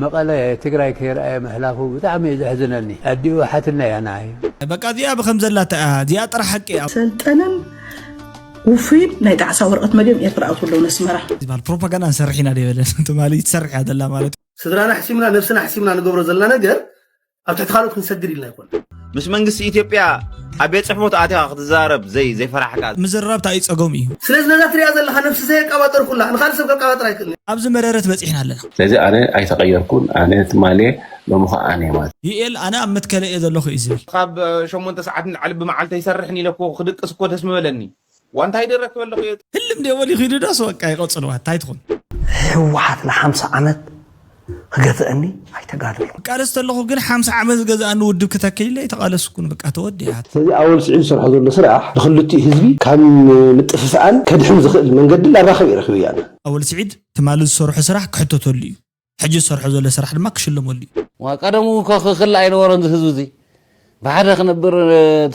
መቐለ ትግራይ ከይረኣየ ምሕላፉ ብጣዕሚ እዩ ዘሕዝነኒ። ኣዲኡ ሓትና እያ ንዓይ። በቃ እዚኣ ብከም ዘላታ እያ። እዚኣ ጥራሕ ሓቂ እያ። ሰልጠነን ውፉይን ናይ ጣዕሳ ወረቐት መሊኦም ኤርትራ ኣትዉ ኣለዉ ነስመራ። ዝበሃል ፕሮፓጋንዳ ንሰርሕ ኢና ዶ ይበለን? ትማሊ ትሰርሕ እያ ዘላ ማለት እዩ። ስድራና ሕሲምና ነብስና ሕሲምና ንገብሮ ዘለና ነገር ኣብ ትሕቲ ካልኦት ክንሰግድ ኢልና ኣይኮን። ምስ መንግስቲ ኢትዮጵያ ኣብ ቤት ጽሕፈት ኣትያ ክትዛረብ ዘይ ዘይፈራሕካ። ምዝርራብ እንታይ እዩ ጸገሙ እዩ? ስለዚ ነዛ ትሪኣ ዘለኻ ነብሲ ዘየቀባጠርኩላ ንኻልእ ሰብ ከቀባጥር ኣይክእልን። ኣብዚ መረረት በጺሕና ኣለና። ስለዚ ኣነ ኣይተቐየርኩን፣ ኣነ ትማሊ ሎሚ ኸዓ ኣነ ማለት። ዩኤል ኣነ ኣብ መትከለ እየ ዘለኹ እዩ ዝብል። ካብ ሸሞንተ ሰዓት ንላዕሊ ብመዓልቲ ኣይሰርሕን ኢለ እኮ ክድቅስ እኮ ደስ ምበለኒ። ዋንታ ይደረክ በለኹ እየ። ህልም ደበል ይኺዱ ዳስ በቃ ይቐጽልዋ እንታይ ትኹን። ህወሓት ንሓምሳ ዓመት ክገዝአኒ ኣይተጋደልኩ። ቃለስ ተለኹ ግን ሓምሳ ዓመት ዝገዝኣኒ ውድብ ክተክል ኢለ ኣይተቓለስኩን። በቃ ተወዲኣ። ስለዚ ኣወል ስዒድ ዝሰርሖ ዘሎ ስራሕ ንክልቲኡ ህዝቢ ካብ ምጥፍፍኣን ከድሕን ዝኽእል መንገዲ ላራኸብ እየ ረኺበያ ኣነ። ኣወል ስዒድ ትማሊ ዝሰርሖ ስራሕ ክሕተተሉ እዩ። ሕጂ ዝሰርሖ ዘሎ ስራሕ ድማ ክሽለመሉ እዩ። ዋ ቀደሙ እኮ ክክል ኣይነበሮን እዚ ህዝቢ እዚ ብሓደ ክነብር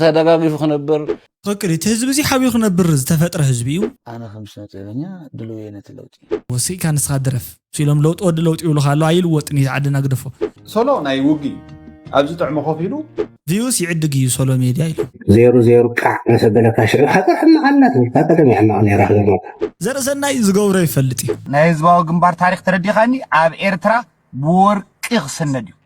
ተደጋጊፉ ክነብር ትኽክል እቲ ህዝቢ እዚ ሓቢሩ ክነብር ዝተፈጥረ ህዝቢ እዩ። ኣነ ከም ስነ ጥበበኛ ድልው እየ ነቲ ለውጢ። ወሲእካ ንስኻ ድረፍ ሲሎም ለውጢ ወዲ ለውጢ ይብሉኻ ኣሎ ኣይልወጥን እዩ ዓድና ግደፎ። ሶሎ ናይ ውግእ ኣብዚ ጥዕሚ ኮፍ ኢሉ ቪዩስ ይዕድግ እዩ ሶሎ ሜድያ ኢሉ። ዜሩ ዜሩ ቃዕ መሰበለካ ሽዑ ሓቂ ሕማቕ ኣላ ትብል ካብ ቀደም እያ ሕማቕ ነይራ ክገርመካ። ዘርእሰናይ ዝገብሮ ይፈልጥ እዩ። ናይ ህዝባዊ ግንባር ታሪኽ ተረዲኻኒ ኣብ ኤርትራ ብወርቂ ክስነድ እዩ።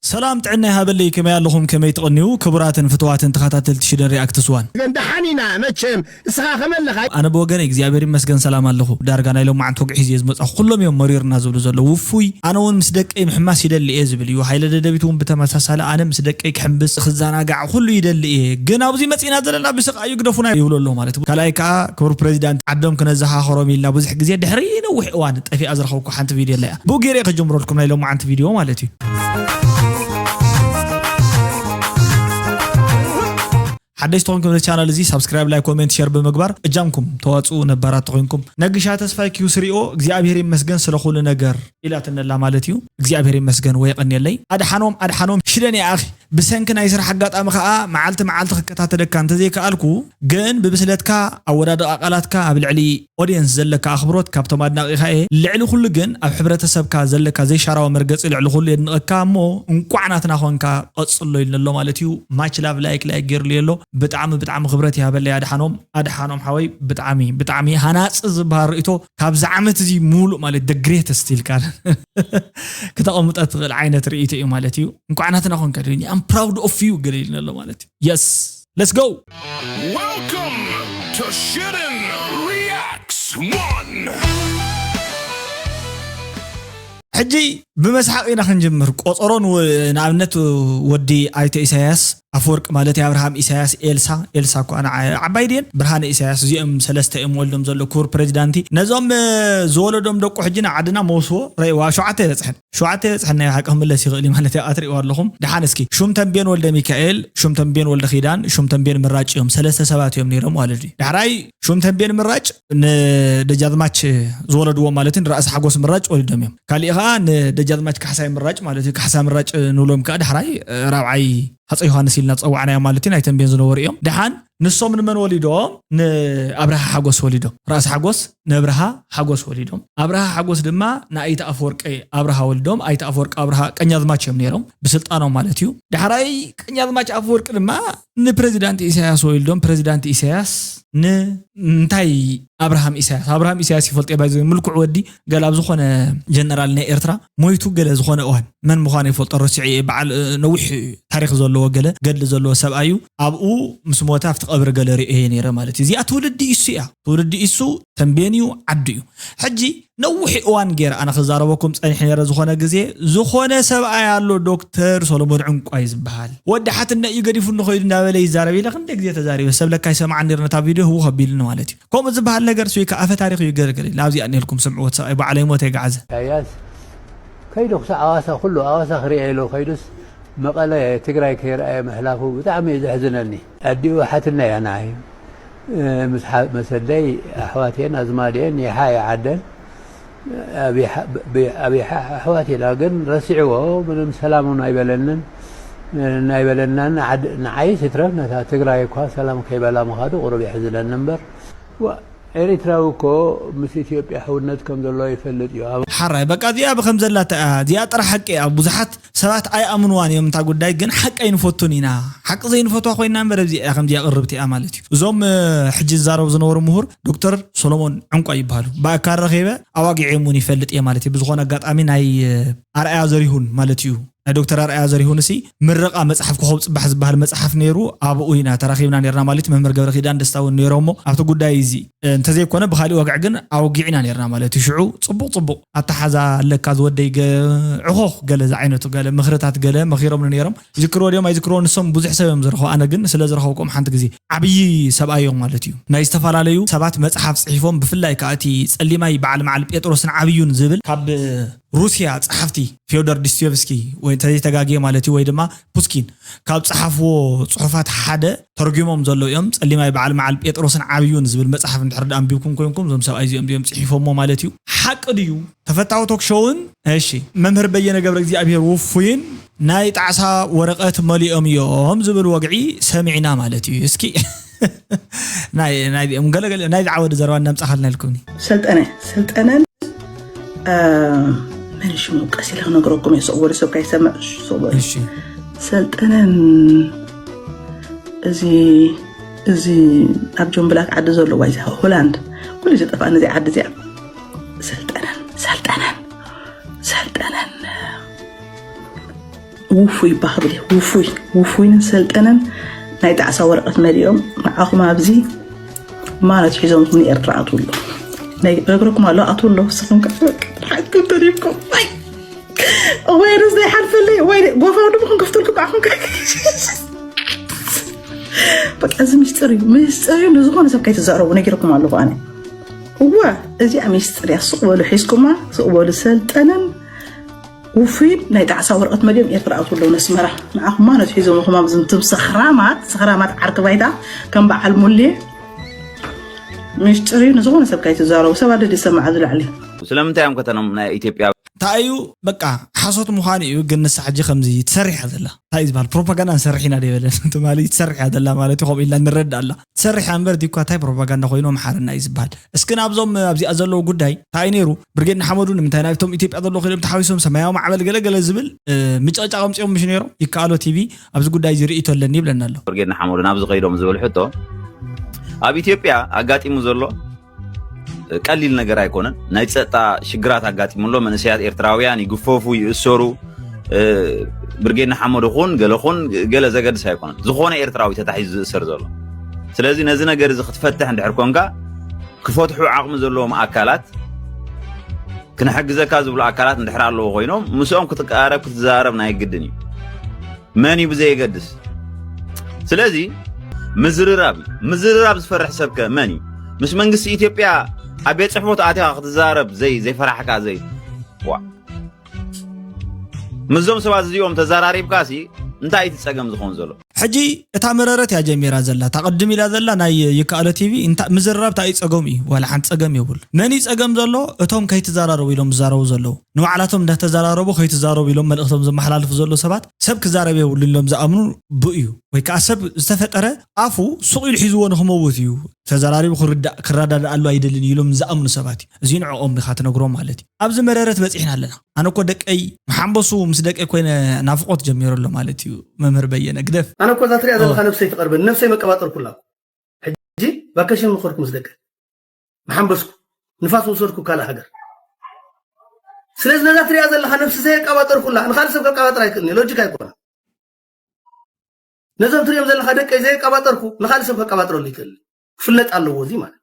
ሰላም ጥዕና ይሃበለይ ከመይ ኣለኹም ከመይ ትቕንዩ ክቡራትን ፍትዋትን ተኸታተልቲ ሽደን ሪኣክትስ ዋን። ግን ደሓን ኢና መቸም እስኻ ከመለኻ። ኣነ ብወገነይ እግዚኣብሔር ይመስገን ሰላም ኣለኹ። ዳርጋ ናይ ሎማዓንቲ ወግዒ ሒዘ እየ ዝመጻኹ። ኩሎም እዮም መሪርና ዝብሉ ዘለዉ። ውፉይ ኣነ እውን ምስ ደቀይ ምሕማስ ይደሊ እየ ዝብል እዩ። ሃይለ ደደቢት እውን ብተመሳሳሊ ኣነ ምስ ደቀይ ክሕምብስ ክዘናጋዕ ኩሉ ይደሊ እየ። ግን ኣብዚ መጺእና ዘለና ብስቓይ ይግደፉና ይብሉ ኣለዉ ማለት እዩ። ካልኣይ ከኣ ክቡር ፕሬዚዳንት ዓዶም ክነዘኻኽሮም ኢልና ብዙሕ ግዜ ድሕሪ ነዊሕ እዋን ጠፊኣ ዝረኸብኩ ሓንቲ ቪድዮ ኣላ እያ። ብኡ ገይረ እየ ከጀምረልኩም ናይ ሎማዓንቲ ቪድዮ ማለት እዩ። ሓደሽ ተኾንኩም ነቲ ቻናል እዚ ሳብስክራይብ፣ ላይክ፣ ኮሜንት፣ ሸር ብምግባር እጃምኩም ተዋፅኡ። ነባራት ተኾንኩም ነግሻ ተስፋይ ኪዩ ስሪኦ እግዚኣብሔር ይመስገን ስለ ኩሉ ነገር ኢላትነላ ማለት እዩ። እግዚኣብሔር ይመስገን ወይ የቐንየለይ። ኣድሓኖም ኣድሓኖም ሽደን ይኣኺ ብሰንኪ ናይ ስራሕ ኣጋጣሚ ከዓ መዓልቲ መዓልቲ ክከታተለካ እንተዘይከኣልኩ ግን ብብስለትካ ኣወዳድቓ ቃላትካ ኣብ ልዕሊ ኦድየንስ ዘለካ ኣኽብሮት ካብቶም ኣድናቒኻ እየ። ልዕሊ ኩሉ ግን ኣብ ሕብረተሰብካ ዘለካ ዘይሻራዊ መርገፂ ልዕሊ ኩሉ የድንቐካ እሞ እንቋዕ ናትና ኾንካ ቀፅሎ ኢልኒ ኣሎ ማለት እዩ። ማች ላቭ ላይክ ላይክ ገይርሉ ኣሎ። ብጣዕሚ ብጣዕሚ ክብረት ይሃበለይ ኣድሓኖም ኣድሓኖም ሓወይ ብጣዕሚ ብጣዕሚ ሃናፂ ዝበሃል ርእቶ ካብዚ ዓመት እዚ ሙሉእ ማለት the greatest ኢልካ ክተቐምጠ ትኽእል ዓይነት ርእይቶ እዩ ማለት እዩ። እንቋዕ ናትና ኾንካ ዶ I'm proud of you ገለ ኢልኒ ኣሎ ማለት እዩ። Yes let's go. Welcome to Shootin' Reacts One. ሕጂ ብመስሓቕ ኢና ክንጅምር። ቆፀሮ ንኣብነት ወዲ ኣይተ ኢሳያስ ኣፈወርቂ ማለት እዩ ኣብርሃም ኢሳያስ ኤልሳ ኤልሳ እኳ ዓባይ ድየን ብርሃነ ኢሳያስ እዚኦም ሰለስተ እዮም ወልዶም ዘሎ ክቡር ፕሬዚዳንቲ ነዞም ዝወለዶም ደቁ ሕጂ ንዓድና መውስዎ ረእዋ ሸውዓተ ይበፅሐን ሸውዓተ ይበፅሐን ናይ ሓቂ ክምለስ ይኽእል እዩ ማለት እዩ ኣትሪእዋ ኣለኹም ደሓን እስኪ ሹም ተንቤን ወልደ ሚካኤል ሹም ተንቤን ወልደ ኪዳን ሹም ተንቤን ምራጭ እዮም ሰለስተ ሰባት እዮም ነይሮም ማለት እዩ ዳሕራይ ሹም ተንቤን ምራጭ ንደጃዝማች ዝወለድዎ ማለት ንራእሲ ሓጎስ ምራጭ ወሊዶም እዮም። ካሊእ ከዓ ንደጃዝማች ካሕሳይ ምራጭ ማለት እዩ። ካሕሳ ምራጭ ንብሎም ከዓ ዳሕራይ ራብዓይ ሃፀ ዮሃንስ ኢልና ዝፀዋዕናዮ ማለት እዩ። ናይ ተንቤን ዝነበሩ እዮም። ደሓን ንሶም ንመን ወሊዶም? ንኣብርሃ ሓጎስ ወሊዶም። ራእሲ ሓጎስ ንኣብርሃ ሓጎስ ወሊዶም። ኣብርሃ ሓጎስ ድማ ንኣይተ ኣፈወርቂ ኣብርሃ ወሊዶም። ኣይተ ኣፈወርቂ ኣብርሃ ቀኛዝማች እዮም ነይሮም ብስልጣኖም ማለት እዩ። ዳሕራይ ቀኛዝማች ኣፈወርቂ ድማ ንፕረዚዳንት ኢሳያስ ወሊዶም። ፕረዚዳንት ኢሳያስ ን እንታይ ኣብርሃም ኢሳያስ ኣብርሃም ኢሳያስ ይፈልጦ ባይ ምልኩዕ ወዲ ገለ ኣብ ዝኾነ ጀነራል ናይ ኤርትራ ሞይቱ ገለ ዝኾነ እዋን መን ምዃኑ ይፈልጦ ረሲዐ እየ በዓል ነዊሕ ታሪክ ዘለዎ ገለ ገድሊ ዘለዎ ሰብኣይ እዩ ኣብኡ ምስ ሞተ ኣብቲ ቀብሪ ገለ ርእየ ነይረ ማለት እዩ እዚኣ ትውልዲ ኢሱ እያ ትውልዲ ኢሱ ተንቤን እዩ ዓዱ እዩ ሕጂ ነዊሕ እዋን ገይረ ኣነ ክዛረበኩም ፀኒሕ ነይረ ዝኾነ ግዜ ዝኾነ ሰብኣይ ኣሎ ዶክተር ሰሎሞን ዕንቋይ ዝበሃል ወዲ ሓትነ እዩ ገዲፉኒ ከይዱ እንዳበለ ይዛረብ ኢለ ክንደ ግዜ ተዛሪበ ሰብ ለካ ይሰምዓ ነይሩ ነታ ቪድዮ ህው ከቢሉኒ ማለት እዩ ከምኡ ዝበሃል ነገር ስይ ከኣፈ ታሪክ እዩ ገርገር ኢለ ኣብዚ ኣኔልኩም ስምዕዎ ሰብኣይ በዓለይ ሞተ ይገዓዘ ኢሳያስ ከይዱ ክሳዕ ኣዋሳ ኩሉ ኣዋሳ ክሪኦ ኢሉ ከይዱስ መቐለ ትግራይ ከይረኣየ ምሕላፉ ብጣዕሚ እዩ ዘሕዝነኒ ኣዲኡ ሓትነ እያ ንዓይ ምስ መሰደይ ኣሕዋት እየን ኣዝማድ እየን ይሓ እየ ዓደን ኣብይሓ ኣሕዋት ኢና ግን ረሲዕዎ ምንም ሰላም እውን ኣይበለንን ናይበለናን ንዓይስ ይትረፍ ነታ ትግራይ እኳ ሰላም ከይበላ ምኻዱ ቁሩብ የሕዝነኒ እምበር ኤሪትራዊ እኮ ምስ ኢትዮጵያ ሕውነት ከም ዘለዎ ይፈልጥ እዩ። ኣብ ሓራይ በቃ እዚኣ ብከም ዘላ እዚኣ ጥራሕ ሓቂ እያ። ብዙሓት ሰባት ኣይኣምንዋን እዮም እታ ጉዳይ፣ ግን ሓቂ ኣይንፈቱን ኢና። ሓቂ ዘይንፈትዋ ኮይና እምበር ኣብዚ እያ ከምዚኣ ቅርብቲ እያ ማለት እዩ። እዞም ሕጂ ዝዛረቡ ዝነበሩ ምሁር ዶክተር ሶሎሞን ዕንቋ ይበሃሉ። ብኣካል ረኺበ ኣዋጊዐ እውን ይፈልጥ እየ ማለት እዩ። ብዝኾነ ኣጋጣሚ ናይ ኣርኣያ ዘሪሁን ማለት እዩ ናይ ዶክተር ኣርኣያ ዘሪሁን ሲ ምረቓ መፅሓፍ ኮኸብ ፅባሕ ዝበሃል መፅሓፍ ነይሩ። ኣብኡ ኢና ተራኺብና ነርና ማለት መምህር ገብረ ኪዳን ደስታ እውን ነይሮሞ ኣብቲ ጉዳይ እዚ እንተዘይኮነ ብካሊእ ወግዒ ግን ኣውጊዕና ነርና ማለት እዩ። ሽዑ ፅቡቕ ፅቡቕ ኣተሓዛ ኣለካ ዝወደይ ገ- ዕኾኽ ገለ ዝዓይነቱ ገለ ምኽርታት ገለ መኺሮም ነይሮም። ይዝክርዎ ድዮም ኣይዝክርዎ ንሶም ብዙሕ ሰብ እዮም ዝረኽቡ። ኣነ ግን ስለ ዝረኸብኩም ሓንቲ ግዜ ዓብዪ ሰብኣዮም ማለት እዩ ናይ ዝተፈላለዩ ሰባት መፅሓፍ ፅሒፎም ብፍላይ ከዓ እቲ ፀሊማይ በዓል መዓል ጴጥሮስን ዓብዩን ዝብል ካብ ሩስያ ጸሓፍቲ ፊዮዶር ዲስቶየቭስኪ ወይ እንተዘይተጋግየ ማለት እዩ ወይ ድማ ፑስኪን ካብ ጸሓፍዎ ጽሑፋት ሓደ ተርጒሞም ዘለዉ እዮም። ጸሊማይ በዓል መዓል ጴጥሮስን ዓብዩን ዝብል መጽሓፍ እንድሕር ደኣ ኣንቢብኩም ኮይንኩም እዞም ሰብኣይ እዚኦም እዮም ጽሒፎሞ ማለት እዩ። ሓቂ ድዩ? ተፈታዊ ቶክሾውን እሺ መምህር በየነ ገብረ እግዚኣብሔር ውፉይን ናይ ጣዕሳ ወረቐት መሊኦም እዮም ዝብል ወግዒ ሰሚዕና ማለት እዩ። እስኪ ናይ ናይ ዲኦም ገለ ገለ ናይ ዝዓወደ ዘረባ እናምጻኻልና ኢልኩምኒ። ሰልጠነ ሰልጠነን መን ሽሙ ቀስ ኢለ ክነግረኩም እየ። ስቕ በሉ ሰብ ካይሰምዕ ስቕ በሉ። እሺ ሰልጠነን እዚ እዚ ኣብ ጆን ብላክ ዓዲ ዘሎ ዋይዛ ሆላንድ ኩሉ ዝጠፋ ነዚ ዓዲ እዚኣ ሰልጠነን ሰልጠነን ሰልጠነን ውፉይ ይባህ ብለ ውፉይ ውፉይን ሰልጠነን ናይ ጣዕሳ ወረቐት መሊኦም ንዓኹም ኣብዚ ማለት ሒዞምኩም ንኤርትራ ኣትውሎ ነግረኩም ኣሎ ኣትውሎ ስኹም ሓኩም ተሪብኩም ወይ ርስ ዘይሓልፈለይ ወይ ጎፋው ድምኹም ከፍተልኩም ዓኹም በቃ እዚ ምስጢር እዩ ምስጢር እዩ ንዝኾነ ሰብ ከይትዛረቡ ነጊርኩም ኣለኹ ኣነ እዋ እዚኣ ምስጢር እያ ስቕ በሉ ሒዝኩማ ስቕ በሉ ሰልጠነን ውፉይ ናይ ጣዕሳ ወረቐት መሊኦም ኤርትራ ኣትውለዉ ነስመራ ንዓኹማ ነትሒዞም ኹማ ዝምትም ሰኽራማት ሰኽራማት ዓርኪ ባይታ ከም በዓል ሙሌ ምስጢር እዩ ንዝኾነ ሰብ ካይትዛረቡ ሰብ ኣደ ዝሰማዕ ዝላዕሊ ስለምንታይ እዮም ከተኖም ናይ ኢትዮጵያ ታዩ በቃ ሓሶት ምዃኑ እዩ ግን ንሳ ሕጂ ከምዚ ትሰርሕ እያ ዘላ እንታይ እዩ ዝበሃል ፕሮፓጋንዳ ንሰርሕ ኢና ደይበለን ትማሊ ትሰርሕ እያ ዘላ ማለት እዩ ከምኡ ኢልና ንረዳ ኣላ ትሰርሕ እያ እምበር ዲኳ እንታይ ፕሮፓጋንዳ ኮይኑ ኣምሓርና እዩ ዝበሃል እስኪ ናብዞም ኣብዚኣ ዘለዉ ጉዳይ እንታይ ነይሩ ብርጌድ ንሓመዱ ንምንታይ ናብቶም ኢትዮጵያ ዘለዉ ከይዶም ተሓዊሶም ሰማያዊ ማዕበል ገለገለ ዝብል ምጭቕጫቕ ኣምፅኦም ምሽ ነይሮም ይከኣሎ ቲቪ ኣብዚ ጉዳይ እዚ ርእይቶ ኣለኒ ይብለና ኣሎ ብርጌድ ንሓመዱ ናብዚ ከይዶም ዝብል ሕቶ ኣብ ኢትዮጵያ ኣጋጢሙ ዘሎ ቀሊል ነገር ኣይኮነን። ናይ ጸጥታ ሽግራት ኣጋጢሙ ኣሎ። መንእሰያት ኤርትራውያን ይግፈፉ፣ ይእሰሩ። ብርጌድ ንሓመዱ ኹን ገለ ኹን ገለ ዘገድስ ኣይኮነን። ዝኾነ ኤርትራዊ ተታሒዙ ዝእሰር ዘሎ። ስለዚ ነዚ ነገር እዚ ክትፈትሕ እንድሕር ኮንካ ክፈትሑ ዓቕሚ ዘለዎም ኣካላት ክንሕግዘካ ዝብሉ ኣካላት እንድሕር ኣለዉ ኮይኖም ምስኦም ክትቀራረብ ክትዘራረብ ናይ ግድን እዩ። መን እዩ ብዘየገድስ ስለዚ ምዝርራብ እዩ ምዝርራብ ዝፈርሕ ሰብከ መን እዩ ምስ መንግስቲ ኢትዮጵያ ኣብ ቤት ፅሕፈት ኣትኻ ክትዛረብ ዘይ ዘይፈራሕካ ዘይ ዋ ምስዞም ሰባት እዚኦም ተዘራሪብካ ሲ እንታይ እቲ ፀገም ዝኸውን ዘሎ ሕጂ እታ መረረት እያ ጀሚራ ዘላ እታ ቅድም ኢላ ዘላ ናይ ይከኣሎ ቲቪ ምዝርራብ እንታይ ፀገም እዩ ዋላ ሓንቲ ፀገም የብሉ መን እዩ ፀገም ዘሎ እቶም ከይትዘራረቡ ኢሎም ዝዛረቡ ዘለዉ ንባዕላቶም እንዳተዘራረቡ ከይትዛረቡ ኢሎም መልእኽቶም ዘመሓላልፉ ዘለዉ ሰባት ሰብ ክዛረብ የብሉን ኢሎም ዝኣምኑ ብኡ እዩ ወይ ከዓ ሰብ ዝተፈጠረ ኣፉ ሱቕ ኢሉ ሒዝዎ ንክመውት እዩ ተዘራሪቡ ክርዳእ ክረዳድኣሉ ኣይደልን እዩ ኢሎም ዝኣምኑ ሰባት እዩ እዚ ንዕኦም ኢኻ ትነግሮም ማለት እዩ ኣብዚ መረረት በፂሕና ኣለና ኣነ እኮ ደቀይ መሓንበሱ ምስ ደቀይ ኮይነ ናፍቆት ጀሚሩ ኣሎ ማለት እዩ መምህር በየነ ግደፍ ኣነ እኮ እዛ ትሪኣ ዘለካ ነብሰይ ትቐርበኒ ነብሰይ መቀባጠርኩላ ሕጂ ቫኬሽን ምኸድኩ ምስ ደቀይ መሓንበስኩ ንፋስ ወሰድኩ ካልእ ሃገር ስለዚ ነዛ ትሪኣ ዘለካ ነብሲ ዘየቀባጠርኩላ ንካልእ ሰብ ከቀባጥር ኣይክእልን ሎጂክ ኣይኮነ ነዞም ትሪኦም ዘለካ ደቀይ ዘየቀባጠርኩ ንካልእ ሰብ ከቀባጥረሉ ይክእል ክፍለጥ ኣለዎ እዚ ማለት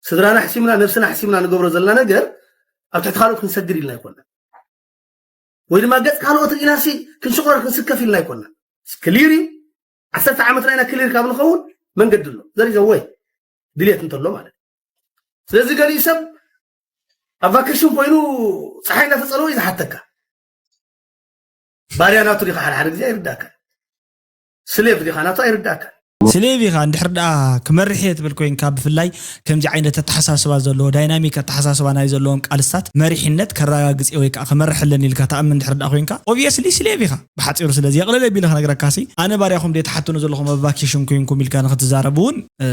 ስድራና ሕሲምና ነብስና ሕሲምና ንገብሮ ዘለና ነገር ኣብ ትሕቲ ካልኦት ክንሰግድ ኢልና ኣይኮና ወይ ድማ ገጽ ካልኦት ርኢናሲ ክንሽቆር ክንስከፍ ኢልና ኣይኮና ክሊር እዩ ዓሰርተ ዓመትና ኢና ክሊር ካብ ንኸውን መንገዲ ኣሎ ዘሪዘ ወይ ድልየት እንተሎ ማለት እዩ ስለዚ ገሊኡ ሰብ ኣብ ቫኬሽን ኮይኑ ፀሓይ እናተፀለወ እዩ ዝሓተካ ባርያ ናቱ ዲኻ ሓደ ሓደ ግዜ ኣይርዳእካ ስሌቭ ዲኻ ናቱ ኣይርዳእካ ስሌቭ ኢኻ። እንድሕር ደኣ ክመርሕ እየ ትብል ኮይንካ፣ ብፍላይ ከምዚ ዓይነት ኣተሓሳስባ ዘለዎ፣ ዳይናሚክ ኣተሓሳስባ ናይ ዘለዎም ቃልስታት መሪሕነት ከረጋግጽ እየ ወይ ከዓ ክመርሕ ኣለኒ ኢልካ ትኣምን እንድሕር ደኣ ኮይንካ፣ ኦብቪየስሊ ስሌቭ ኢኻ። ብሓጺሩ ስለዚ የቕለለ ቢለ ክነግረካሲ፣ ኣነ ባርያኹም ድየ ትሓትኑ ዘለኹም ኣብ ቫኬሽን ኮይንኩም ኢልካ ንክትዛረብ እውን፣ እ፣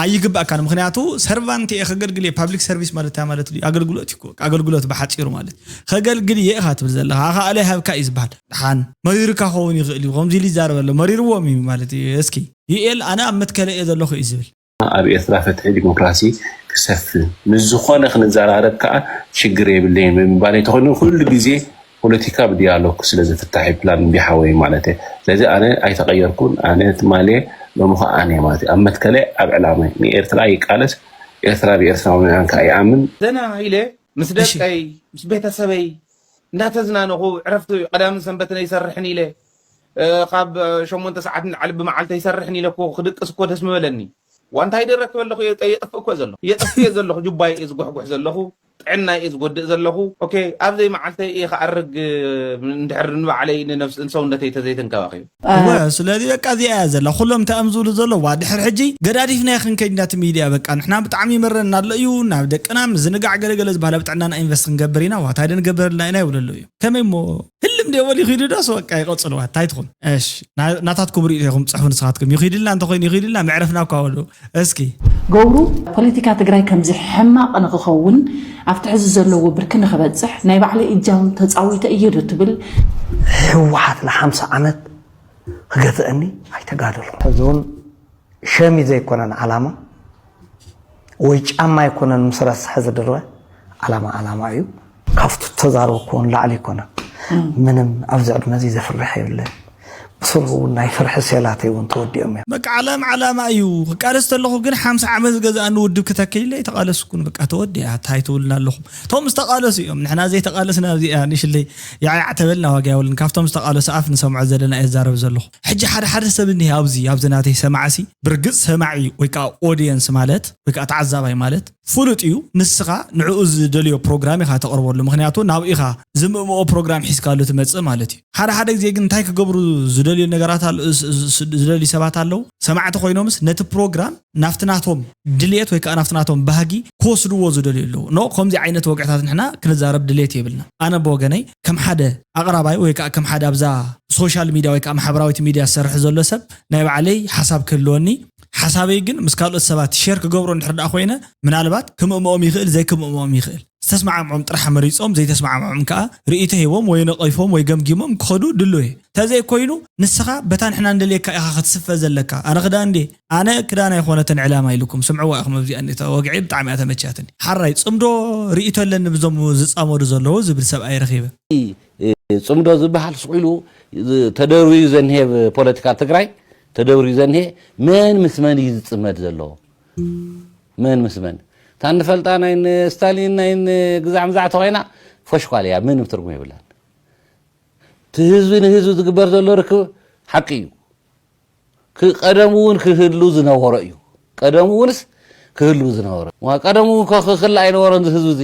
ኣይግባእካን። ምኽንያቱ ሰርቫንት እየ፣ ከገልግል እየ። ፓብሊክ ሰርቪስ ማለት እንታይ ማለት እዩ? ኣገልግሎት እዩ እኮ። ኣገልግሎት ብሓጺሩ ማለት ከገልግል እየ ኢኻ ትብል ዘለኻ። ኣኻእለ ሃብካ እዩ ዝበሃል። ደሓን መሪርካ ክኸውን ይኽእል እዩ። ከምዚ ኢሉ ይዛረብ ኣሎ። መሪርዎም እዩ ማለት እዩ። እስኪ ዩኤል ኣነ ኣብ መትከለ እየ ዘለኹ እዩ ዝብል። ኣብ ኤርትራ ፍትሒ ዲሞክራሲ ክሰፍን ምስ ዝኾነ ክንዘራረብ ከዓ ሽግር የብለይን ብምባል እንተኾይኑ ኩሉ ግዜ ፖለቲካ ብዲያሎግ ስለ ዝፍታሕ እዩ ፕላን ቢ ሓወይ ማለት እየ። ስለዚ ኣነ ኣይተቐየርኩን። ኣነ ትማሊ ሎሚ ከዓ ኣነ ማለት እዩ። ኣብ መትከለ ኣብ ዕላማ ንኤርትራ ይቃለስ ኤርትራ ብኤርትራውያን ከዓ ይኣምን። ዘና ኢለ ምስ ደቀይ ምስ ቤተሰበይ እንዳተዝናነኹ ዕረፍቲ ቀዳምን ሰንበትን ኣይሰርሕን ኢለ ካብ ሸሞንተ ሰዓት ንላዕሊ ብመዓልቲ ኣይሰርሕን ኢለ እኮ ክድቅስ እኮ ደስ ምበለኒ። ዋንታ ይደረክ በለኹ የጠፍእ እኮ ዘለኹ የጠፍእ ዘለኹ ጁባይ እየ ዝጉሕጉሕ ዘለኹ ጥዕና እየ ዝጎድእ ዘለኹ። ኦኬ ኣብዘይ መዓልተይ እየ ክኣርግ እንድሕር ንባዕለይ ንነብስ ንሰውነተይ ተዘይተንከባኺቡ። እወ ስለዚ በቃ እዚኣ እያ ዘላ ኩሎም እንታይ እዮም ዝብሉ ዘለዋ ድሕር ሕጂ ገዳዲፍና ይኽንከይድ ናቲ ሚድያ በቃ ንሕና ብጣዕሚ ይመረና ኣሎ እዩ ናብ ደቅና ምዝንጋዕ ገለገለ ዝበሃል ኣብ ጥዕናና ኢንቨስት ክንገብር ኢና ዋታ ደንገብረልና ኢና ይብሉ ኣለዉ እዮም ከመይ እሞ ህልም ደበል ይኽዱ ዳስ በቃ ይቐፅልዋ እንታይ ትኹን እሽ ናታትኩም ሪኢቶ ኢኹም ፅሕፉ ንስኻትኩም ይኽድልና እንተኾይኑ ይኽድልና መዕረፍና እኳ በሉ እስኪ ገብሩ ፖለቲካ ትግራይ ከምዚ ሕማቕ ንኽኸውን ኣብቲ ሕዚ ዘለዎ ብርኪ ንኽበፅሕ ናይ ባዕለይ እጃም ተፃዊተ እየ ዶ ትብል? ህወሓት ንሓምሳ ዓመት ክገትአኒ ኣይተጋደልኩ። ሕዚ እውን ሸሚ ዘይኮነን ዓላማ ወይ ጫማ ኣይኮነን ምስ ረስሐ ዝድርበ ዓላማ ዓላማ እዩ። ካብቲ ተዛረብኩዎ ንላዕሊ ኣይኮነን። ምንም ኣብዚ ዕድመ እዚ ዘፍርሕ የብለን። ብስሩ እውን ናይ ፍርሒ ሴላተይ እውን ተወዲኦም እዮም። በቃ ዓላም ዓላማ እዩ። ክቃለስ ተለኹ ግን ሓምሳ ዓመት ዝገዝኣኒ ውድብ ክተክል ኢለ ኣይተቓለስኩን። በቃ ተወዲኣ ታይ ትብሉና ኣለኹም። እቶም ዝተቓለሱ እዮም። ንሕና ዘይተቓለስና ኣብዚኣ ንሽለይ ያዕያዕ ተበልና ዋጋ የብሉን። ካብቶም ዝተቓለሱ ኣፍ ንሰምዖ ዘለና እየ ዝዛረብ ዘለኹ። ሕጂ ሓደ ሓደ ሰብ እኒሀ ኣብዚ ኣብዚ ናተይ ሰማዕሲ ብርግጽ ሰማዒ ወይ ከዓ ኦድየንስ ማለት ወይ ከዓ ተዓዛባይ ማለት ፍሉጥ እዩ። ንስኻ ንዕኡ ዝደልዮ ፕሮግራም ኢኻ ተቕርበሉ። ምኽንያቱ ናብኡ ኢኻ ዝምእምኦ ፕሮግራም ሒዝካሉ ትመጽእ ማለት እዩ። ሓደ ሓደ ግዜ ግን እንታይ ክገብሩ ዝደልዩ ነገራት ኣለ- ስ- ስ- ዝደልዩ ሰባት ኣለዉ። ሰማዕቲ ኮይኖምስ ነቲ ፕሮግራም ናፍቲ ናቶም ድልየት ወይ ከዓ ናፍቲ ናቶም ባህጊ ክወስድዎ ዝደልዩ ኣለዉ። ኖ ከምዚ ዓይነት ወግዕታት ንሕና ክንዛረብ ድልየት የብልና። ኣነ ብወገነይ ከም ሓደ ኣቕራባይ ወይ ከዓ ከም ሓደ ኣብዛ ሶሻል ሚድያ ወይ ከዓ ማሕበራዊት ሚድያ ዝሰርሕ ዘሎ ሰብ ናይ ባዕለይ ሓሳብ ክህልወኒ ሓሳበይ ግን ምስ ካልኦት ሰባት ሸር ክገብሮ እንድሕር ደኣ ኮይነ ምናልባት ክምእምኦም ይኽእል ዘይክምእምኦም ይኽእል ዝተስማዕምዖም ጥራሕ መሪፆም ዘይተስማዕምዖም ከዓ ርእይቶ ሂቦም ወይ ነቐይፎም ወይ ገምጊሞም ክኸዱ ድሎ እየ ተዘይ ኮይኑ ንስኻ በታ ንሕና እንደልየካ ኢኻ ክትስፈ ዘለካ ኣነ ክዳን እንዴ ኣነ ክዳን ኣይኮነትን ዕላማ ኢልኩም ስምዕዋ ኢኹም ኣብዚኣ እንዴ ወግዒ ብጣዕሚ እያ ተመችያትኒ ሓራይ ፅምዶ ርእይቶ ኣለኒ ብዞም ዝፃመዱ ዘለዉ ዝብል ሰብኣይ ረኺበ ፅምዶ ዝበሃል ስቕ ኢሉ ተደርብዩ ዘንሄ ፖለቲካ ትግራይ ተደርብዩ ዘንሄ መን ምስ መን እዩ ዝፅመድ ዘሎ መን ምስ መን እታ ንፈልጣ ናይ ስታሊን ናይ ግዛዕ ምዛዕ ተኮይና ፈሽኳል እያ ምንም ትርጉም የብላን እቲ ህዝቢ ንህዝቢ ዝግበር ዘሎ ርክብ ሓቂ እዩ ቀደሙ እውን ክህሉ ዝነበሮ እዩ ቀደሙ እውንስ ክህሉ ዝነበሮ ቀደሙ እውን ክክላ ኣይነበሮን ህዝቢ እዚ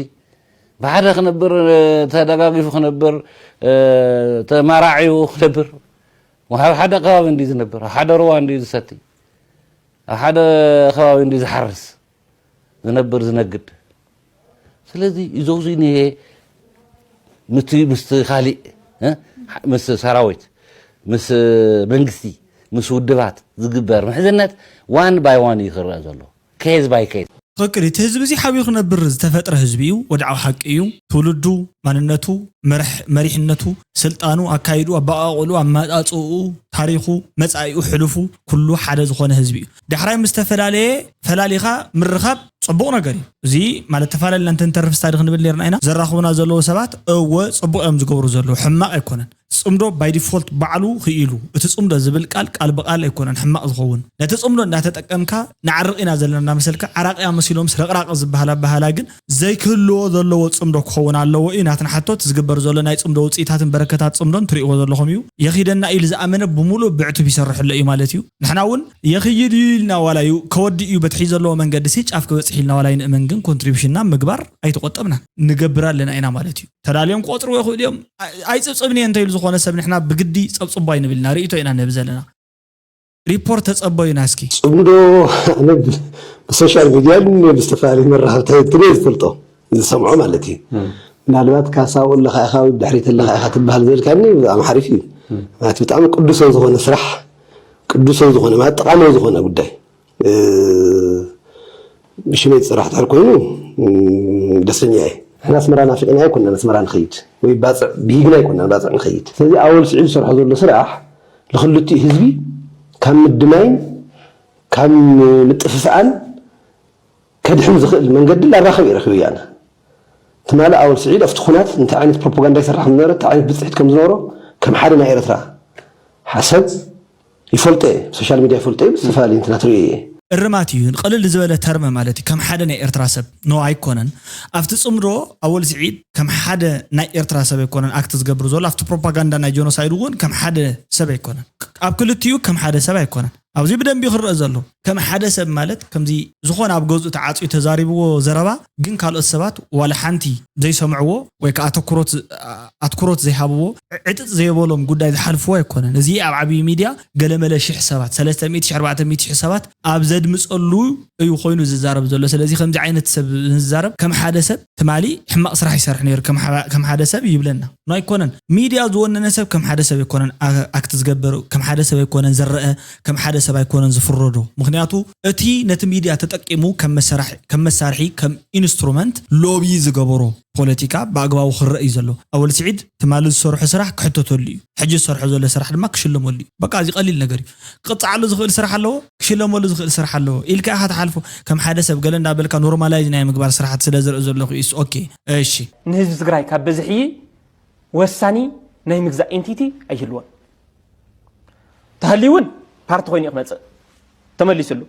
ብሓደ ክነብር ተደጋጊፉ ክነብር ተማራዒቡ ክነብር ኣብ ሓደ ከባቢ እንዲ ዝነብር ኣብ ሓደ ሩባ እንዲ ዝሰቲ ኣብ ሓደ ከባቢ እንዲ ዝሓርስ ዝነብር ዝነግድ ስለዚ ይዘውዙ እኒሄ ምስቲ ምስቲ ካሊእ ምስ ሰራዊት ምስ መንግስቲ ምስ ውድባት ዝግበር ምሕዝነት ዋን ባይ ዋን እዩ ክረአ ዘሎ ኬዝ ባይ ኬዝ ትኽክል እቲ ህዝቢ እዚ ሓቢሩ ክነብር ዝተፈጥረ ህዝቢ እዩ ወድዓዊ ሓቂ እዩ ትውልዱ ማንነቱ መሪሕነቱ ስልጣኑ ኣካይድኡ ኣበቓቕልኡ ኣመፃፅእኡ ታሪኹ መፃኢኡ ሕሉፉ ኩሉ ሓደ ዝኾነ ህዝቢ እዩ ዳሕራይ ምስ ተፈላለየ ፈላሊኻ ምርኻብ ፅቡቕ ነገር እዩ እዚ ማለት ተፈላለና እንተንተርፍ ስታዲ ክንብል ነርና ኢና ዘራኽቡና ዘለዉ ሰባት እወ ፅቡቕ እዮም ዝገብሩ ዘለዉ ሕማቕ ኣይኮነን ፅምዶ by default ባዕሉ ክኢሉ እቲ ፅምዶ ዝብል ቃል ቃል ብቃል ኣይኮነን ሕማቕ ዝኸውን ነቲ ፅምዶ እንዳተጠቀምካ ንዓርቕ ኢና ዘለና እንዳመሰልካ ዓራቕያ መሲሎም ስረቕራቕ ዝበሃል ኣበሃላ ግን ዘይክህልዎ ዘለዎ ፅምዶ ክኸውን ኣለዎ እዩ ናትና ሕቶ እቲ ዝግበር ዘሎ ናይ ፅምዶ ውፅኢታትን በረከታት ፅምዶን ትርእይዎ ዘለኹም እዩ የኺደና ኢሉ ዝኣመነ ብሙሉእ ብዕቱብ ይሰርሕ ኣሎ እዩ ማለት እዩ ንሕና እውን የኽይድ እዩ ኢልና ዋላ እዩ ከወዲ እዩ በቲ ሒዙ ዘለዎ መንገዲ ሲ ጫፍ ክበፅሕ ኢልና ዋላ ይንእመን ግን ኮንትሪቢሽንና ምግባር ኣይተቆጠብናን ንገብር ኣለና ኢና ማለት እዩ ተዳልዮም ክቆፅርዎ ይኽእሉ እዮም ኣይፅብፅብን እየ እንተኢሉ ዝኾነ ሰብ ንሕና ብግዲ ፀብፅቦ ኣይንብል ኢና ርእይቶ ኢና ንህብ ዘለና ሪፖርት ተጸበዩና እስኪ። ጽምዶ ኣነ ብሶሻል ሚድያን ብዝተፈላለዩ መራኸብቲ ትግርኛ ዝፈልጦ ዝሰምዖ ማለት እዩ። ምናልባት ካሳኡ ኣለካ ኢኻ ወይ ድሕሪት ኣለካ ኢኻ ትበሃል ዝበልካኒ ብጣዕሚ ሓሪፍ እዩ። ማለት ብጣዕሚ ቅዱሰ ዝኾነ ስራሕ፣ ቅዱሰ ዝኾነ ማለት ጠቃሚ ዝኾነ ጉዳይ ብሽመይ ዝፅራሕ ድሕር ኮይኑ ደስተኛ እየ። ንሕና ኣስመራ ናፊቅና ኣይኮናን ኣስመራ ንኸይድ ወይ ባፅዕ ብሂግና ኣይኮናን ባፅዕ ንኸይድ። ስለዚ ኣወል ስዒድ ዝሰርሖ ዘሎ ስራሕ ንክልቲኡ ህዝቢ ካብ ምድማይን ካብ ምጥፍፍኣን ከድሕን ዝኽእል መንገዲ ላራኸብ እየ ረኺበያ ኣነ። ትማሊ ኣወል ስዒድ ኣብቲ ኩናት እንታይ ዓይነት ፕሮፓጋንዳ ይሰርሕ ከም ዝነበረ እንታይ ዓይነት ብፅሒት ከም ዝነበሮ ከም ሓደ ናይ ኤርትራ ሓሰብ ይፈልጦ እየ፣ ሶሻል ሚድያ ይፈልጦ እየ፣ ብዝተፈላለዩ እንትናት ርእዮ እየ። እርማት እዩ ቀልል ዝበለ ተርም ማለት እዩ። ከም ሓደ ናይ ኤርትራ ሰብ ኖ ኣይኮነን። ኣብቲ ፅምዶ ኣወል ስዒድ ከም ሓደ ናይ ኤርትራ ሰብ ኣይኮነን ኣክት ዝገብር ዘሎ። ኣብቲ ፕሮፓጋንዳ ናይ ጀኖሳይድ እውን ከም ሓደ ሰብ ኣይኮነን። ኣብ ክልቲኡ ከም ሓደ ሰብ ኣይኮነን። ኣብዚ ብደንቢ ክረአ ዘሎ ከም ሓደ ሰብ ማለት ከምዚ ዝኾነ ኣብ ገዝኡ ተዓፅዩ ተዛሪብዎ ዘረባ ግን ካልኦት ሰባት ዋላ ሓንቲ ዘይሰምዕዎ ወይ ከዓ ኣተኩሮት ኣትኩሮት ዘይሃብዎ ዕጥጥ ዘየበሎም ጉዳይ ዝሓልፍዎ ኣይኮነን። እዚ ኣብ ዓብዪ ሚድያ ገለመለ ሽሕ ሰባት ሰለስተ ሚእቲ ሺሕ ኣርባዕተ ሚእቲ ሺሕ ሰባት ኣብ ዘድምፀሉ እዩ ኮይኑ ዝዛረብ ዘሎ። ስለዚ ከምዚ ዓይነት ሰብ ንዛረብ ከም ሓደ ሰብ ትማሊ ሕማቕ ስራሕ ይሰርሕ ነይሩ ከም ሓደ ሰብ ይብለና ኖ ኣይኮነን። ሚድያ ዝወነነ ሰብ ከም ሓደ ሰብ ኣይኮነን ኣክት ዝገብር፣ ከም ሓደ ሰብ ኣይኮነን ዝረአ፣ ከም ሓደ ሰብ ኣይኮነን ዝፍረዶ። ምክንያቱ እቲ ነቲ ሚድያ ተጠቂሙ ከም መሳርሒ ከም ኢንስትሩመንት ሎቢ ዝገበሮ ፖለቲካ ብኣግባቡ ክረአ እዩ ዘሎ። ኣወል ስዒድ ትማሊ ዝሰርሖ ስራሕ ክሕተተሉ እዩ። ሕጂ ዝሰርሖ ዘሎ ስራሕ ድማ ክሽለመሉ እዩ። በቃ እዚ ቀሊል ነገር እዩ። ክቕፅዓሉ ዝኽእል ስራሕ ኣለዎ፣ ክሽለመሉ ዝኽእል ስራሕ ኣለዎ ኢልካ ኢኻ ትሓልፎ። ከም ሓደ ሰብ ገለ እንዳበልካ ኖርማላይዝ ናይ ምግባር ስራሕቲ ስለ ዝርኢ ዘለኹ እዩስ ኦኬ። እሺ። ንህዝቢ ትግራይ ካብ በዝሕዪ ወሳኒ ናይ ምግዛእ ኤንቲቲ ኣይህልዎን። ተሃልዩ እውን ፓርቲ ኮይኑ እዩ ክመፅእ ተመሊስሉ።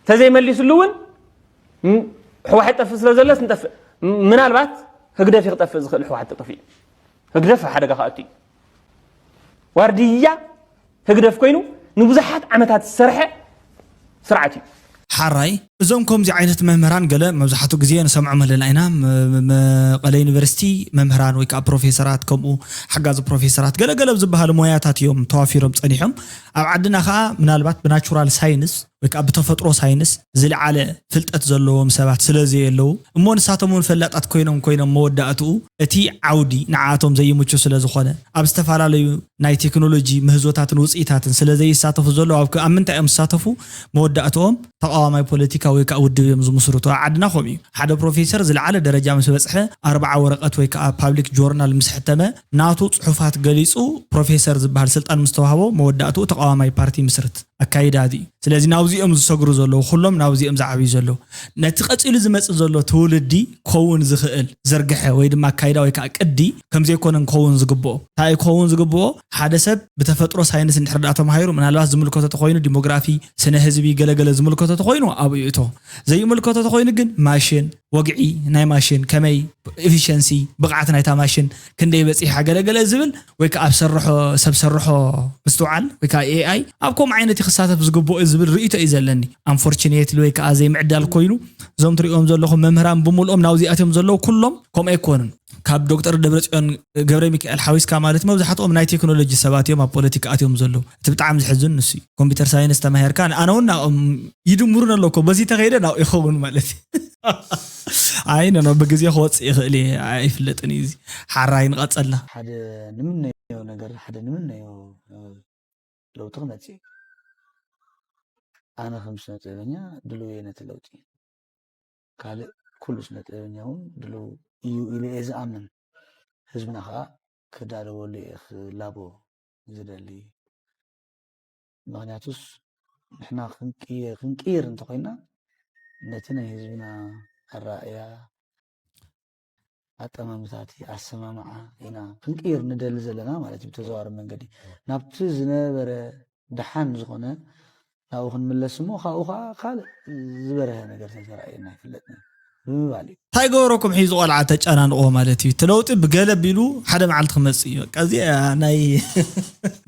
ተዘይመሊስሉ እውን ህወሓት ጠፍእ ስለ ዘለስ ንጠፍእ ምናልባት ህግደፍ እዩ ክጠፍእ ዝኽእል ህወሓት ጠፊኡ ህግደፍ ሓደጋ ክኣቱ እዩ። ዋርድያ ህግደፍ ኮይኑ ንብዙሓት ዓመታት ዝሰርሐ ስርዓት እዩ። ሓራይ እዞም ከምዚ ዓይነት መምህራን ገለ መብዛሕትኡ ግዜ ንሰምዖም ኣለና ኢና። መቐለ ዩኒቨርሲቲ መምህራን ወይ ከዓ ፕሮፌሰራት ከምኡ ሓጋዚ ፕሮፌሰራት ገለገለ ኣብ ዝበሃሉ ሞያታት እዮም ተዋፊሮም ፀኒሖም። ኣብ ዓድና ከዓ ምናልባት ብናቹራል ሳይንስ ወይ ከዓ ብተፈጥሮ ሳይንስ ዝለዓለ ፍልጠት ዘለዎም ሰባት ስለ ዘየለዉ እሞ ንሳቶም እውን ፈላጣት ኮይኖም ኮይኖም መወዳእትኡ እቲ ዓውዲ ንዓቶም ዘይምቹ ስለ ዝኾነ ኣብ ዝተፈላለዩ ናይ ቴክኖሎጂ ምህዞታትን ውፅኢታትን ስለ ዘይሳተፉ ዘለዉ ኣብ ኣብ ምንታይ እዮም ዝሳተፉ? መወዳእትኦም ተቃዋማይ ፖለቲካ ወይ ከዓ ውድብ እዮም ዝምስርቱ። ኣብ ዓድና ከምኡ እዩ። ሓደ ፕሮፌሰር ዝለዓለ ደረጃ ምስ በፅሐ ኣርብዓ ወረቀት ወይ ከዓ ፓብሊክ ጆርናል ምስ ሕተመ ናቱ ፅሑፋት ገሊፁ ፕሮፌሰር ዝበሃል ስልጣን ምስ ተዋህቦ መወዳእትኡ ተቃዋማይ ፓርቲ ምስርት። ኣካይዳ እዚ እዩ። ስለዚ ናብዚ እዮም ዝሰግሩ ዘለዉ፣ ኩሎም ናብዚ እዮም ዝዓብዩ ዘለዉ። ነቲ ቀፂሉ ዝመፅእ ዘሎ ትውልዲ ክኸውን ዝኽእል ዝርግሐ ወይ ድማ ኣካይዳ ወይ ከዓ ቅዲ ከምዘይኮነን ክኸውን ዝግብኦ። እንታይ እዩ ክኸውን ዝግብኦ? ሓደ ሰብ ብተፈጥሮ ሳይንስ እንድሕር ደኣ ተማሂሩ ምናልባት ዝምልከቶ ተኾይኑ ዲሞግራፊ፣ ስነ ህዝቢ፣ ገለገለ ዝምልከቶ ተኾይኑ ኣብኡ ይእቶ። ዘይምልከቶ ተኾይኑ ግን ማሽን፣ ወግዒ ናይ ማሽን ከመይ ኤፊሸንሲ ብቕዓት ናይታ ማሽን ክንደይ በፂሓ ገለገለ ዝብል ወይ ከዓ ኣብ ሰርሖ ሰብ ሰርሖ ምስትውዓል ወይ ከዓ ኤኣይ ኣብ ከምኡ ዓይነት ክሳተፍ ዝግብኦ ዝብል ርእይቶ እዩ ዘለኒ። ኣንፎርችኔትሊ ወይ ከዓ ዘይምዕዳል ኮይኑ እዞም ትሪኦም ዘለኹም መምህራን ብምልኦም ናብዚኣትዮም ዘለዉ ኩሎም ከምኡ ኣይኮኑን። ካብ ዶክተር ደብረፅዮን ገብረ ሚካኤል ሓዊስካ ማለት መብዛሕትኦም ናይ ቴክኖሎጂ ሰባት እዮም ኣብ ፖለቲካ ኣትዮም ዘለዉ። እቲ ብጣዕሚ ዝሕዝን ንሱ እዩ። ኮምፒተር ሳይንስ ተማሂርካ ኣነ እውን ናብኦም ይድምሩን ኣለኮ በዚ ተኸይደ ናብኡ ይኸውን ማለት እዩ። ኣይ ኖ ኖ ብግዜ ክወፅእ ይኽእል እየ ኣይፍለጥን እዩ። እዚ ሓራይ ንቐፀልና። ሓደ ንምነዮ ነገር ሓደ ንምነዮ ለውጢ ክመፅእ እዩ። ኣነ ከም ስነ ጥበበኛ ድልው እየ ነቲ ለውጢ። ካልእ ኩሉ ስነ ጥበበኛ እውን ድልው እዩ ኢለ እየ ዝኣምን። ህዝብና ከዓ ክዳለወሉ እየ ክላቦ ዝደሊ። ምኽንያቱስ ንሕና ክንቅይር እንተኾይና ነቲ ናይ ህዝብና ኣረኣእያ፣ ኣጠማምታቲ፣ ኣሰማምዓ ኢና ክንቅይር ንደሊ ዘለና ማለት እዩ። ብተዘዋዋሪ መንገዲ ናብቲ ዝነበረ ደሓን ዝኾነ ናብኡ ክንምለስ እሞ ካብኡ ከዓ ካልእ ዝበረሀ ነገር ተተራእየና ኣይፍለጥን እዩ ብምባል እዩ። እንታይ ገበረኩም ሒዙ ቆልዓ ተጨናንቆ ማለት እዩ። እቲ ለውጢ ብገለ ቢሉ ሓደ መዓልቲ ክመጽእ እዩ። በቃ እዚኣ ናይ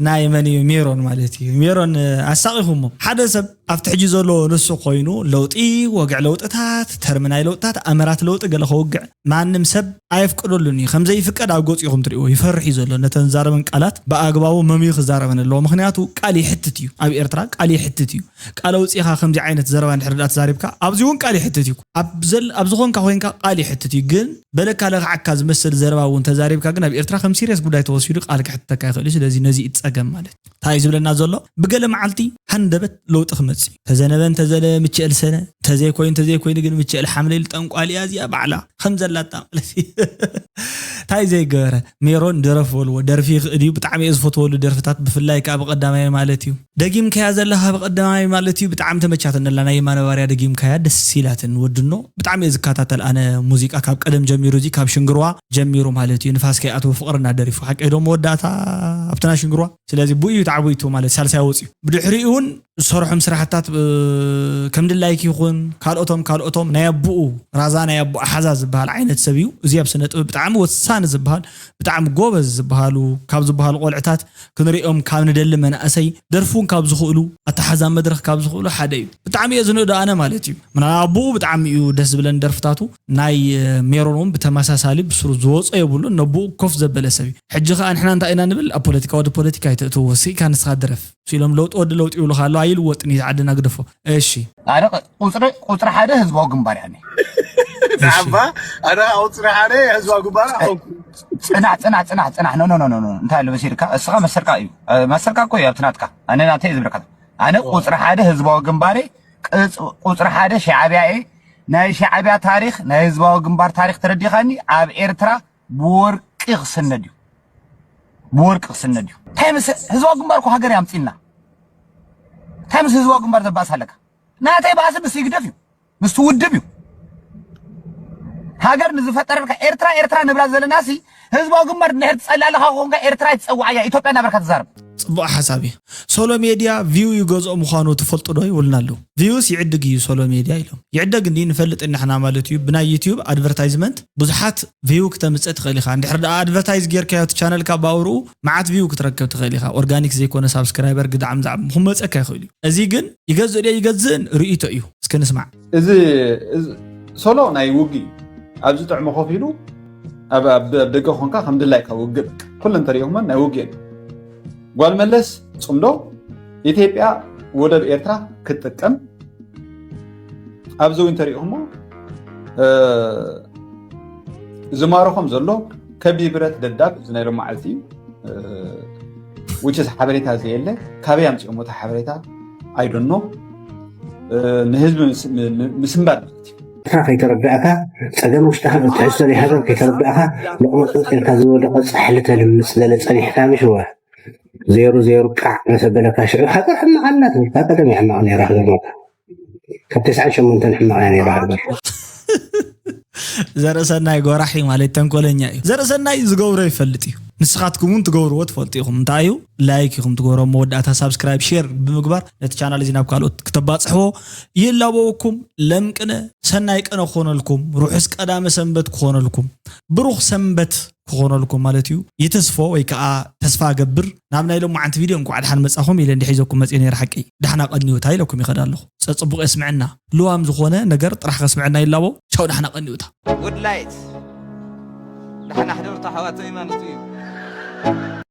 ናይ መን እዩ? ሜሮን ማለት እዩ። ሜሮን ኣሳቂኹሞ። ሓደ ሰብ ኣብቲ ሕጂ ዘሎ ንሱ ኮይኑ ለውጢ፣ ወግዕ ለውጥታት፣ ተርሚ ናይ ለውጥታት፣ ኣመራት ለውጢ ገለ ከውግዕ ማንም ሰብ ኣየፍቅደሉን እዩ። ከም ዘይፍቀድ ኣብ ገጹ ኢኹም ትርእይዎ። ይፈርሕ እዩ ዘሎ። ነተን ዝዛረበን ቃላት ብኣግባቡ መምዩ ክዛረበን ኣለዎ። ምኽንያቱ ቃል ይሕትት እዩ። ኣብ ኤርትራ ቃል ይሕትት እዩ። ቃል ኣውጺእኻ ከምዚ ዓይነት ዘረባ እንድሕር ደኣ ተዛሪብካ፣ ኣብዚ እውን ቃል ይሕትት እዩ። ኣብ ዘል-፣ ኣብ ዝኾንካ ኮይንካ ቃል ይሕትት እዩ። ግን በለካ ለኽዓካ ዝመስል ዘረባ እውን ተዛሪብካ ግን ኣብ ኤርትራ ከም ሲሪየስ ጉዳይ ተወሲዱ ቃል ክሕተካ ይኽእል እዩ። ስለዚ ነዚ እዩ ጸገም ማለት እዩ። እንታይ እዩ ዝብለና ዘሎ? ብገለ መዓልቲ ሃንደበት ለውጢ ክመጽእ እዩ። ተዘነበ እንተዘለ ምችኤል ሰነ፣ እንተዘይኮይኑ እንተዘይኮይኑ ግን ምችኤል ሓምለ ኢሉ ጠንቋል እያ እዚኣ ባዕላ ከም ዘላታ ማለት እዩ። እንታይ ዘይገበረ? ሜሮን ድረፍ በልዎ። ደርፊ ይኽእል እዩ። ብጣዕሚ እየ ዝፈትወሉ ደርፍታት፣ ብፍላይ ከዓ ብቐዳማይ ማለት እዩ። ደጊምካያ ዘለኻ ብቐዳማይ ማለት እዩ። ብጣዕሚ ተመቻትኒ ኣላ። ናይ የማነ ባርያ ደጊምካያ፣ ደስ ኢላትኒ። ወድኖ ብጣዕሚ እየ ዝከታተል ኣነ ሙዚቃ ካብ ቀደም ጀሚሩ፣ እዚ ካብ ሽንግርዋ ጀሚሩ ማለት እዩ። ንፋስ ከይኣትዎ ፍቕርና ደሪፉ። ሓቀይ ዶ መወዳእታ ኣብቲ ናይ ሽንግርዋ? ስለዚ ብኡ እዩ ተዓዊቱ ማለት ሳልሳይ ወፂኡ። ብድሕሪኡ እውን ዝሰርሖም ስራሕታት፣ እ፣ ከም ድላይክ ይኹን ካልኦቶም ካልኦቶም ናይ ኣቡኡ ራዛ ናይ ኣቡኡ ሓዛ ዝበሃል ዓይነት ሰብ እዩ። እዚ ኣብ ስነ ጥበብ ብጣዕሚ ወሳኒ ዝበሃል፣ ብጣዕሚ ጎበዝ ዝበሃሉ ካብ ዝበሃሉ ቆልዕታት ክንሪኦም ካብ ንደሊ መናእሰይ ደርፉን ካብ ዝኽእሉ ኣተሓዛ መድረኽ ካብ ዝኽእሉ ሓደ እዩ። ብጣዕሚ እየ ዝንእዶ ኣነ ማለት እዩ። ምናልባት ኣቡኡ ብጣዕሚ እዩ ደስ ዝብለኒ ደርፍታቱ። ናይ፣ እ፣ ሜሮን እውን ብተመሳሳሊ ብስሩ ዝወጾ የብሉን። ነቡኡ ኮፍ ዘበለ ሰብ እዩ። ሕጂ ኸኣ ንሕና እንታይ ኢና ንብል? ኣብ ፖለቲካ ወዲ ፖለቲካ ኣይተእትዎ፣ ስኢካ ንስኻ ድረፍ። ኢሎም ለውጢ ወዲ ለውጢ ይብሉኻ ኣለዉ። ኣይልወጥን እዩ፣ ዓድና ግደፎ። እሺ። ኣነ ቁ-፣ ቁጽሪ፣ ቁጽሪ ሓደ ህዝባዊ ግንባር እያ። እሺ። ንዓባ፣ ኣነ ቁጽሪ ሓደ ህዝባዊ ግንባር ኣኾንኩ። ጽናሕ፣ ጽናሕ፣ ጽናሕ፣ ጽናሕ። ኖ፣ ኖ፣ ኖ፣ ኖ፣ ኖ። እንታይ ኣሎ መሲልካ? እስኻ መሰልካ እዩ። እ፣ መሰልካ እኮ እዩ ኣብቲ ናትካ። ኣነ ናተይ እየ ዝብለካ። ኣነ ቁጽሪ ሓደ ህዝባዊ ግንባር እየ። ቅጽ-፣ ቁጽሪ ሓደ ሻዕብያ እየ። ናይ ሻዕብያ ታሪኽ፣ ናይ ህዝባዊ ግንባር ታሪኽ ተረዲኻኒ፣ ኣብ ኤርትራ ብወርቂ ክስነድ እዩ። ብወርቂ ክስነድ እዩ። እንታይ ምስ ህዝባዊ ግንባር እኮ ሃገር ያምጽልና። እንታይ ምስ ህዝባዊ ግንባር ዘባእስ ኣለካ? ናተይ ባእሲ ምስ ይግደፍ እዩ። ምስቲ ውድብ እዩ። ሃገር ንዝፈጠረልካ ኤርትራ፣ ኤርትራ ንብላ ዘለና ሲ ህዝባዊ ግንባር እንድሕር ትጸልእ ኣለኻ ኮንካ ኤርትራ ኣይትጸውዓያ፣ ኢትዮጵያ እናበልካ ትዛረብ። ጽቡቕ ሓሳብ እዩ። ሶሎ ሜድያ ቪው ይገዝኦ ምዃኑ ትፈልጡ ዶ ይብሉና ኣለዉ። ቪውስ ይዕድግ እዩ ሶሎ ሜድያ ኢሎም። ይዕደግ እንዲ ንፈልጥ ንሕና ማለት እዩ። ብናይ ዩቲዩብ ኣድቨርታይዝመንት ብዙሓት ቪው ክተምጽእ ትኽእል ኢኻ። እንድሕር ደኣ ኣድቨርታይዝ ጌርካዮ እቲ ቻነልካ ብኣውርኡ መዓት ቪው ክትረክብ ትኽእል ኢኻ። ኦርጋኒክ ዘይኮነ ሳብስክራይበር ግዳዕ ምዛዕ ክመጸካ ይኽእል እዩ። እዚ ግን ይገዝእ ድዮ ይገዝእን ርእይቶ እዩ። እስከ ንስማዕ። እዚ፣ እዚ ሶሎ ናይ ውግእ እዩ። ኣብዚ ጥዕሙ ኮፍ ኢሉ ኣብ፣ ኣብ፣ ኣብ ደገ ኮንካ ከም ድላይካ ውግእ። ኩለን ተሪእኹመን ናይ ውግእ እዩ። ጓል መለስ ጽምዶ ኢትዮጵያ ወደብ ኤርትራ ክትጥቀም ኣብዚ እውን ተሪእኹሞ፣ እ፣ ዝማረኾም ዘሎ ከቢድ ብረት ደብዳብ እዚ ናይ ሎመዓልቲ እዩ። እ፣ which is ሓበሬታ ዘየለ ካበይ ኣምጺኦሞ እቲ ሓበሬታ? I don't know። እ፣ ንህዝቢ ምስ-፣ ም-፣ ም-፣ ምስንባድ ማለት እዩ። ንስኻ ከይተረዳእካ፣ ጸገም ውሽጥኻ፣ ትሕዝቶ ናይ ሃገር ከይተረዳእካ፣ መቕመጥመጥ ኢልካ ዝወደቐ ጻሕሊ ተልምጽ ገለ ጸኒሕካ ምሽ እወ። ዜሩ ዜሩ ቃዕ መሰበለካ ሽዑ ሃገር ሕማቕ ኣላ ትብል። ካብ ቀደም እያ ሕማቕ ነይራ ሃገር ማለት። ካብ ተስዓን ሸሞንተን ሕማቕ እያ ነይራ ሃገር። ዘርእሰናይ ጎራሒ ማለት ተንኮለኛ እዩ። ዘርእሰናይ ዝገብሮ ይፈልጥ እዩ። ንስኻትኩም እውን ትገብርዎ ትፈልጡ ኢኹም። እንታይ እዩ? ላይክ ኢኹም ትገብሮ፣ መወዳእታ ሳብስክራይብ፣ ሼር ብምግባር ነቲ ቻናል እዚ ናብ ካልኦት ክተባጽሕዎ ይላበወኩም። ለም ቅነ ሰናይ ቅነ ክኾነልኩም፣ ርሑስ ቀዳመ ሰንበት ክኾነልኩም፣ ብሩኽ ሰንበት ክኾነልኩም ማለት እዩ። ይትስፎ ወይ ከዓ ተስፋ ገብር። ናብ ናይ ሎማዓንቲ ቪድዮ እንኳዕ ደሓን መጻኹም ኢለ እንዲሒዘኩም መጽየ ነይረ ሓቀይ። ዳሕና ቀንዩታ ኢለኩም ይኸዳ ኣለኹ። ጸጽቡቕ የስምዐና። ልዋም ዝኾነ ነገር ጥራሕ ከስምዐና ይላቦ። ቻው፣ ዳሕና ቀንዩታ። ጉድ ላይት። ደሓን ኣሕደሩ ኣሕዋተይ ማለት እዩ።